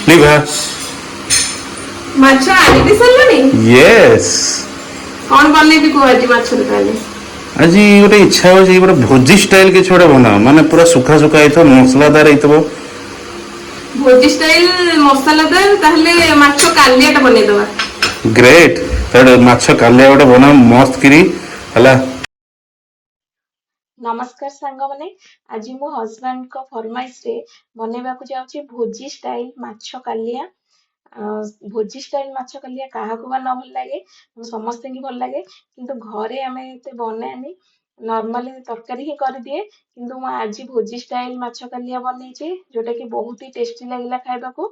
Leave. ମାଛ ଆଣି ସାରିଲଣି? ୟେସ୍। କଣ ବନେଇବି କୁହ ଆଜି ମାଛରେ ତାହେଲେ? ଆଜି ଗୋଟେ ଇଚ୍ଛା ହଉଛି ଗୋଟେ ଭୋଜି ଷ୍ଟାଇଲ କିଛି ଗୋଟେ ବନାଅ, ମାନେ ପୁରା ଶୁଖା ଶୁଖା ହେଇଥିବ, ମସଲାଦାର ହେଇଥିବ। ଭୋଜି ଷ୍ଟାଇଲ ମସଲାଦାର, ତାହେଲେ ମାଛ କାଲିଆଟା ବନେଇଦବା। ଗ୍ରେଟ୍, ତାହେଲେ ମାଛ କାଲିଆ ଗୋଟେ ବନାଅ ମସ୍ତ କିରି, ହେଲା। ନମସ୍କାର ସାଙ୍ଗମାନେ, ଆଜି ମୋ ହଜବାଣ୍ଡଙ୍କ ଫରମାଇଶରେ ବନେଇବାକୁ ଯାଉଛି ଭୋଜି ଷ୍ଟାଇଲ ମାଛ କାଲିଆ। ଭୋଜି ଷ୍ଟାଇଲ ମାଛ କାଲିଆ କାହାକୁ ବା ନ ଭଲ ଲାଗେ? ସମସ୍ତଙ୍କୁ ଭଲ ଲାଗେ, କିନ୍ତୁ ଘରେ ଆମେ ଏତେ ବନାଏନି, ନର୍ମାଲି ତରକାରୀ ହିଁ କରିଦିଏ। କିନ୍ତୁ ମୁଁ ଆଜି ଭୋଜି ଷ୍ଟାଇଲ ମାଛ କାଲିଆ ବନେଇଛି, ଯୋଉଟାକି ବହୁତ ହି ଟେଷ୍ଟି ଲାଗିଲା ଖାଇବାକୁ।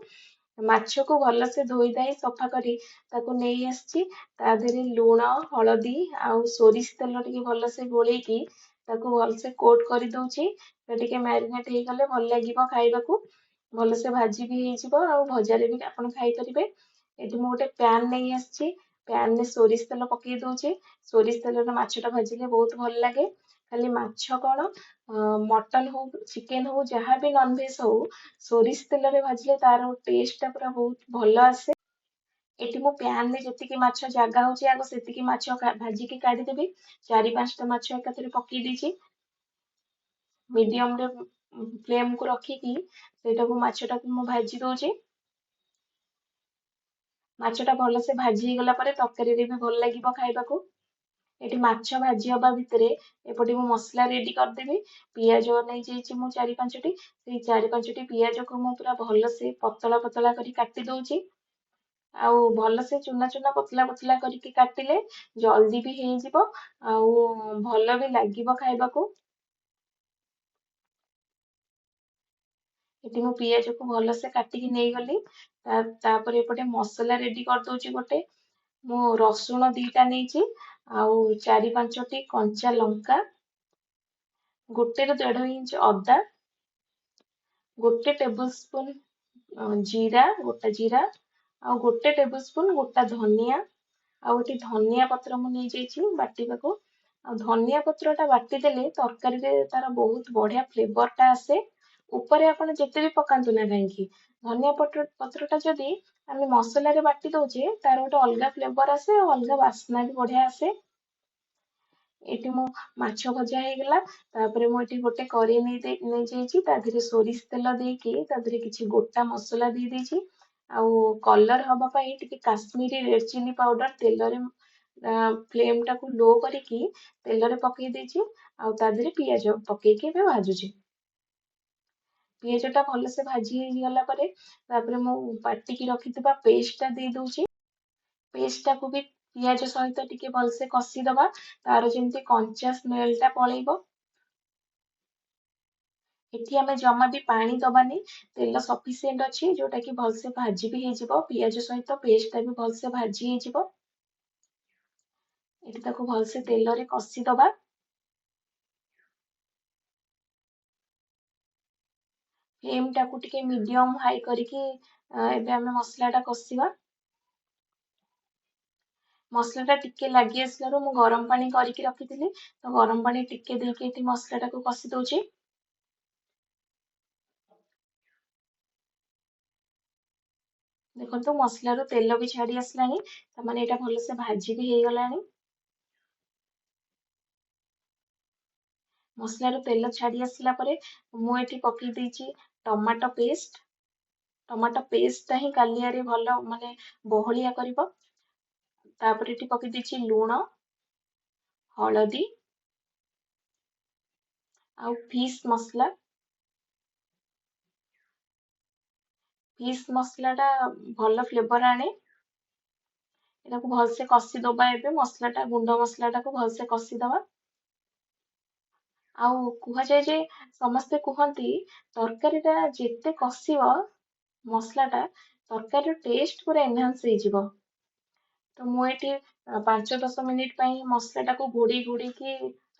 ମାଛକୁ ଭଲସେ ଧୋଇ ଧାଇ ସଫା କରି ତାକୁ ନେଇ ଆସିଛି। ତା ଦେହରେ ଲୁଣ, ହଳଦୀ ଆଉ ସୋରିଷ ତେଲ ଟିକେ ଭଲସେ ଗୋଳେଇକି ତାକୁ ଭଲସେ କୋଟ୍ କରିଦଉଛି। ଟିକେ ମ୍ୟାରିନେଟ୍ ହେଇଗଲେ ଭଲ ଲାଗିବ ଖାଇବାକୁ, ଭଲସେ ଭାଜି ବି ହେଇଯିବ ଆଉ ଭଜାରେ ବି ଆପଣ ଖାଇପାରିବେ। ଏଠି ମୁଁ ଗୋଟେ ପ୍ୟାନ୍ ନେଇ ଆସିଛି। ପ୍ୟାନ୍ରେ ସୋରିଷ ତେଲ ପକେଇ ଦଉଛି। ସୋରିଷ ତେଲରେ ମାଛଟା ଭାଜିଲେ ବହୁତ ଭଲ ଲାଗେ। ଖାଲି ମାଛ କ'ଣ, ମଟନ୍ ହଉ, ଚିକେନ୍ ହଉ, ଯାହା ବି ନନଭେଜ୍ ହଉ, ସୋରିଷ ତେଲରେ ଭାଜିଲେ ତାର ଟେଷ୍ଟଟା ପୁରା ବହୁତ ଭଲ ଆସେ। ଏଠି ମୁଁ ପ୍ୟାନ୍ରେ ଯେତିକି ମାଛ ଜାଗା ହଉଛି ଆଗ ସେତିକି ମାଛ ଭାଜିକି କାଢିଦେବି। 4-5ଟା ମାଛ ଏକାଥରେ ପକେଇ ଦେଇଛି। ମିଡିୟମରେ ଫ୍ଲେମକୁ ରଖିକି ସେଇଟାକୁ ମାଛଟାକୁ ମୁଁ ଭାଜି ଦଉଛି। ମାଛଟା ଭଲସେ ଭାଜି ହେଇଗଲା ପରେ ତରକାରୀରେ ବି ଭଲ ଲାଗିବ ଖାଇବାକୁ। ଏଠି ମାଛ ଭାଜି ହବା ଭିତରେ ଏପଟେ ମୁଁ ମସଲା ରେଡି କରିଦେବି। ପିଆଜ ନେଇଯାଇଛି ମୁଁ 4-5ଟି। ସେଇ 4-5ଟି ପିଆଜକୁ ମୁଁ ପୁରା ଭଲସେ ପତଳା ପତଳା କରି କାଟି ଦଉଛି। ଆଉ ଭଲସେ ଚୁନା ଚୁନା ପତଳା ପତଳା କରିକି କାଟିଲେ ଜଲ୍ଦି ବି ହେଇଯିବ ଆଉ ଭଲ ବି ଲାଗିବ ଖାଇବାକୁ। ଏଠି ମୁଁ ପିଆଜକୁ ଭଲସେ କାଟିକି ନେଇଗଲି। ତାପରେ ଏପଟେ ମସଲା ରେଡି କରିଦଉଛି ଗୋଟେ। ମୁଁ ରସୁଣ 2ଟା ନେଇଛି ଆଉ 4-5ଟି କଞ୍ଚା ଲଙ୍କା, ଗୋଟେରୁ ଦେଢ଼ ଇଞ୍ଚ ଅଦା, ଗୋଟେ ଟେବୁଲ ସ୍ପୁନ ଜିରା, ଗୋଟା ଜିରା ଆଉ ଗୋଟେ ଟେବୁଲ ସ୍ପୁନ ଗୋଟା ଧନିଆ। ଆଉ ଏଠି ଧନିଆ ପତ୍ର ମୁଁ ନେଇଯାଇଛି ବାଟିବାକୁ। ଆଉ ଧନିଆ ପତ୍ରଟା ବାଟିଦେଲେ ତରକାରୀରେ ତାର ବହୁତ ବଢିଆ ଫ୍ଲେଭରଟା ଆସେ। ଉପରେ ଆପଣ ଯେତେ ବି ପକାନ୍ତୁ ନା କାହିଁକି, ଧନିଆ ପତ୍ରଟା ଯଦି ଆମେ ମସଲାରେ ବାଟି ଦଉଛେ ତାର ଗୋଟେ ଅଲଗା ଫ୍ଲେଭର ଆସେ ଆଉ ଅଲଗା ବାସ୍ନା ବି ବଢିଆ ଆସେ। ଏଠି ମୋ ମାଛ ଭଜା ହେଇଗଲା। ତାପରେ ମୁଁ ଏଠି ଗୋଟେ କରେଇ ନେଇଯାଇଛି। ତା ଦେହରେ ସୋରିଷ ତେଲ ଦେଇକି ତା ଦେହରେ କିଛି ଗୋଟା ମସଲା ଦେଇ ଦେଇଛି। ଆଉ କଲର ହବା ପାଇଁ ଟିକେ କାଶ୍ମୀରୀ ରେଡ୍ ଚିଲି ପାଉଡର ତେଲରେ, ଫ୍ଲେମଟାକୁ ଲୋ କରିକି ତେଲରେ ପକେଇ ଦେଇଛି। ଆଉ ତା ଦେହରେ ପିଆଜ ପକେଇକି ଏବେ ଭାଜୁଛି। ପିଆଜଟା ଭଲସେ ଭାଜି ହେଇଗଲା ପରେ ତାପରେ ମୁଁ ବାଟିକି ରଖିଥିବା ପେଷ୍ଟଟା ଦେଇ ଦଉଛି। ପେଷ୍ଟଟାକୁ ବି ପିଆଜ ସହିତ ଟିକେ ଭଲସେ କଷିଦବା, ତାର ଯେମିତି କଞ୍ଚା ସ୍ମେଲଟା ପଳେଇବ। ଏଠି ଆମେ ଜମା ବି ପାଣି ଦବାନି, ତେଲ ସଫିସିଏଣ୍ଟ ଅଛି, ଯୋଉଟା କି ଭଲସେ ଭାଜି ବି ହେଇଯିବ। ପିଆଜ ସହିତ ପେଷ୍ଟଟା ବି ଭଲସେ ଭାଜି ହେଇଯିବ। ଏଠି ତାକୁ ଭଲସେ ତେଲରେ କଷିଦବା। ଫ୍ଲେମଟାକୁ ଟିକେ ମିଡିୟମ ହାଇ କରିକି ଏବେ ଆମେ ମସଲାଟା କଷିବା। ମସଲାଟା ଟିକେ ଲାଗି ଆସିଲାରୁ ମୁଁ ଗରମ ପାଣି କରିକି ରଖିଥିଲି, ତ ଗରମ ପାଣି ଟିକେ ଦେଇକି ଏଠି ମସଲାଟାକୁ କଷି ଦଉଛି। ଦେଖନ୍ତୁ ମସଲାରୁ ତେଲ ବି ଛାଡି ଆସିଲାଣି, ତାମାନେ ଏଇଟା ଭଲସେ ଭାଜି ବି ହେଇଗଲାଣି। ମସଲାରୁ ତେଲ ଛାଡି ଆସିଲା ପରେ ମୁଁ ଏଠି ପକେଇ ଦେଇଛି ଟମାଟୋ ପେଷ୍ଟ। ଟମାଟୋ ପେଷ୍ଟଟା ହିଁ କାଲିଆରେ ଭଲ ମାନେ ବହଳିଆ କରିବ। ତାପରେ ଏଠି ପକେଇ ଦେଇଛି ଲୁଣ, ହଳଦୀ ଆଉ ଫିସ୍ ମସଲା। ଫିସ୍ ମସଲାଟା ଭଲ ଫ୍ଲେଭର ଆଣେ। ଏଟାକୁ ଭଲସେ କଷିଦବା। ଏବେ ମସଲାଟା, ଗୁଣ୍ଡ ମସଲାଟାକୁ ଭଲସେ କଷିଦବା। ଆଉ କୁହାଯାଏ ଯେ ସମସ୍ତେ କୁହନ୍ତି ତରକାରୀଟା ଯେତେ କଷିବ ମସଲାଟା, ତରକାରୀର ଟେଷ୍ଟ ପୁରା ଏନହାନ୍ସ ହେଇଯିବ। ତ ମୁଁ ଏଠି 5-10 ମିନିଟ୍ ପାଇଁ ମସଲାଟାକୁ ଘୋଡ଼େଇ ଘୋଡ଼େଇକି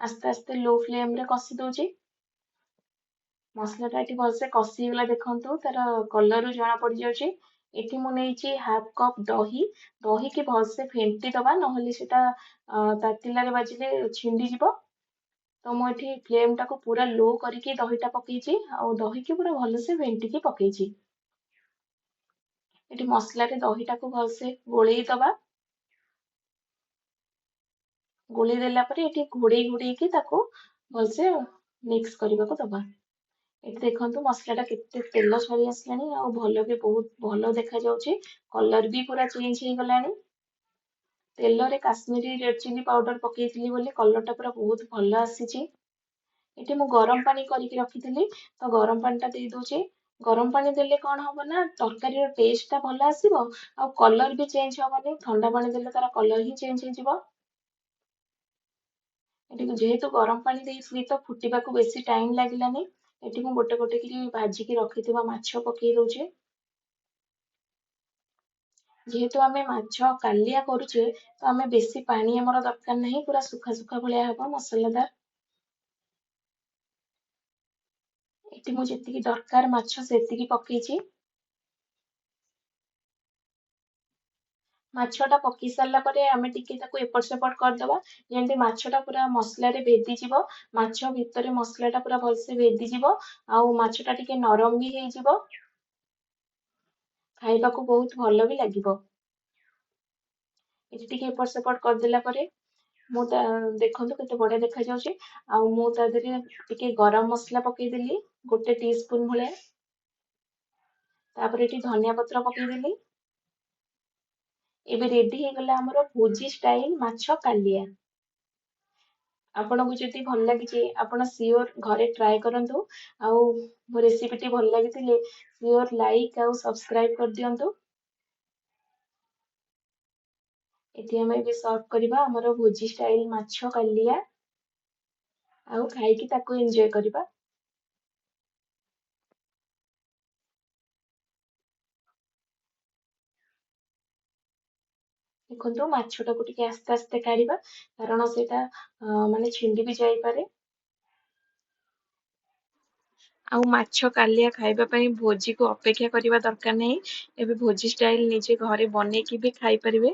ଆସ୍ତେ ଆସ୍ତେ ଲୋ ଫ୍ଲେମରେ କଷି ଦଉଛି। ମସଲାଟା ଏଠି ଭଲସେ କଷି ହେଇଗଲା, ଦେଖନ୍ତୁ ତାର କଲରରୁ ଜଣା ପଡ଼ିଯାଉଛି। ଏଠି ମୁଁ ନେଇଛି ହାଫ୍ କପ୍ ଦହି। ଦହିକି ଭଲସେ ଫେଣ୍ଟି ଦବା, ନହେଲେ ସେଟା ତାତିଲାରେ ବାଜିଲେ ଛିଣ୍ଡିଯିବ। ତ ମୁଁ ଏଠି ଫ୍ଲେମଟାକୁ ପୁରା ଲୋ କରିକି ଦହିଟା ପକେଇଛି ଆଉ ଦହିକି ପୁରା ଭଲସେ ଫେଣ୍ଟିକି ପକେଇଛି। ଏଠି ମସଲାରେ ଦହିଟାକୁ ଭଲସେ ଗୋଳେଇ ଦବା। ଗୋଳେଇ ଦେଲା ପରେ ଏଠି ଘୋଡ଼େଇ ଘୋଡ଼େଇକି ତାକୁ ଭଲସେ ମିକ୍ସ କରିବାକୁ ଦବା। ଏଠି ଦେଖନ୍ତୁ ମସଲାଟା କେତେ ତେଲ ଛାଡ଼ି ଆସିଲାଣି ଆଉ ଭଲ ବି ବହୁତ ଭଲ ଦେଖାଯାଉଛି, କଲର୍ ବି ପୁରା ଚେଞ୍ଜ ହେଇଗଲାଣି। ତେଲରେ କାଶ୍ମୀରୀ ରେଡ୍ ଚିଲି ପାଉଡର ପକେଇଥିଲି ବୋଲି କଲର୍ଟା ପୁରା ବହୁତ ଭଲ ଆସିଛି। ଏଠି ମୁଁ ଗରମ ପାଣି କରିକି ରଖିଥିଲି, ତ ଗରମ ପାଣିଟା ଦେଇ ଦଉଛି। ଗରମ ପାଣି ଦେଲେ କ'ଣ ହବ ନା ତରକାରୀର ଟେଷ୍ଟଟା ଭଲ ଆସିବ ଆଉ କଲର୍ ବି ଚେଞ୍ଜ ହବନି। ଥଣ୍ଡା ପାଣି ଦେଲେ ତାର କଲର୍ ହିଁ ଚେଞ୍ଜ ହେଇଯିବ। ଏଠି ଯେହେତୁ ଗରମ ପାଣି ଦେଇଥିଲି ତ ଫୁଟିବାକୁ ବେଶୀ ଟାଇମ୍ ଲାଗିଲାନି। ଏଠି ମୁଁ ଗୋଟେ ଗୋଟେ କରି ଭାଜିକି ରଖିଥିବା ମାଛ ପକେଇ ଦଉଛି। ଯେହେତୁ ଆମେ ମାଛ କାଲିଆ କରୁଛେ ତ ଆମେ ବେଶୀ ପାଣି ଆମର ଦରକାର ନାହିଁ, ପୁରା ଶୁଖା ଶୁଖା ଭଳିଆ ହବ ମସଲାଦାର। ଏଠି ମୁଁ ଯେତିକି ଦରକାର ମାଛ ସେତିକି ପକେଇଛି। ମାଛଟା ପକେଇ ସାରିଲା ପରେ ଆମେ ଟିକେ ତାକୁ ଏପଟ ସେପଟ କରିଦବା, ଯେମିତି ମାଛଟା ପୁରା ମସଲାରେ ଭେଦିଯିବ, ମାଛ ଭିତରେ ମସଲାଟା ପୁରା ଭଲସେ ଭେଦିଯିବ ଆଉ ମାଛଟା ଟିକେ ନରମ ବି ହେଇଯିବ, ଖାଇବାକୁ ବହୁତ ଭଲ ବି ଲାଗିବ। ଏଠି ଟିକେ ଏପଟ ସେପଟ କରିଦେଲା ପରେ ମୁଁ ତା ଦେଖନ୍ତୁ କେତେ ବଢ଼ିଆ ଦେଖାଯାଉଛି। ଆଉ ମୁଁ ତା ଦେହରେ ଟିକେ ଗରମ ମସଲା ପକେଇଦେଲି 1 ଟି ସ୍ପୁନ୍ ଭଳିଆ। ତାପରେ ଏଠି ଧନିଆ ପତ୍ର ପକେଇଦେଲି। ଏବେ ରେଡି ହେଇଗଲା ଆମର ଭୋଜି ଷ୍ଟାଇଲ ମାଛ କାଲିଆ। ଆପଣଙ୍କୁ ଯଦି ଭଲ ଲାଗିଛି ଆପଣ ସିଓର ଘରେ ଟ୍ରାଏ କରନ୍ତୁ, ଆଉ ମୋ ରେସିପିଟି ଭଲ ଲାଗିଥିଲେ ସିଓର ଲାଇକ୍ ଆଉ ସବସ୍କ୍ରାଇବ୍ କରିଦିଅନ୍ତୁ। ଏଠି ଆମେ ଏବେ ସର୍ଭ କରିବା ଆମର ଭୋଜି ଷ୍ଟାଇଲ ମାଛ କାଲିଆ ଆଉ ଖାଇକି ତାକୁ ଏନ୍ଜୟ କରିବା। ଦେଖନ୍ତୁ ମାଛଟାକୁ ଟିକେ ଆସ୍ତେ ଆସ୍ତେ କାଢ଼ିବା, କାରଣ ସେଇଟା ମାନେ ଛିଣ୍ଡି ବି ଯାଇପାରେ। ଆଉ ମାଛ କାଲିଆ ଖାଇବା ପାଇଁ ଭୋଜିକୁ ଅପେକ୍ଷା କରିବା ଦରକାର ନାହିଁ, ଏବେ ଭୋଜି ଷ୍ଟାଇଲ ନିଜେ ଘରେ ବନେଇକି ବି ଖାଇପାରିବେ।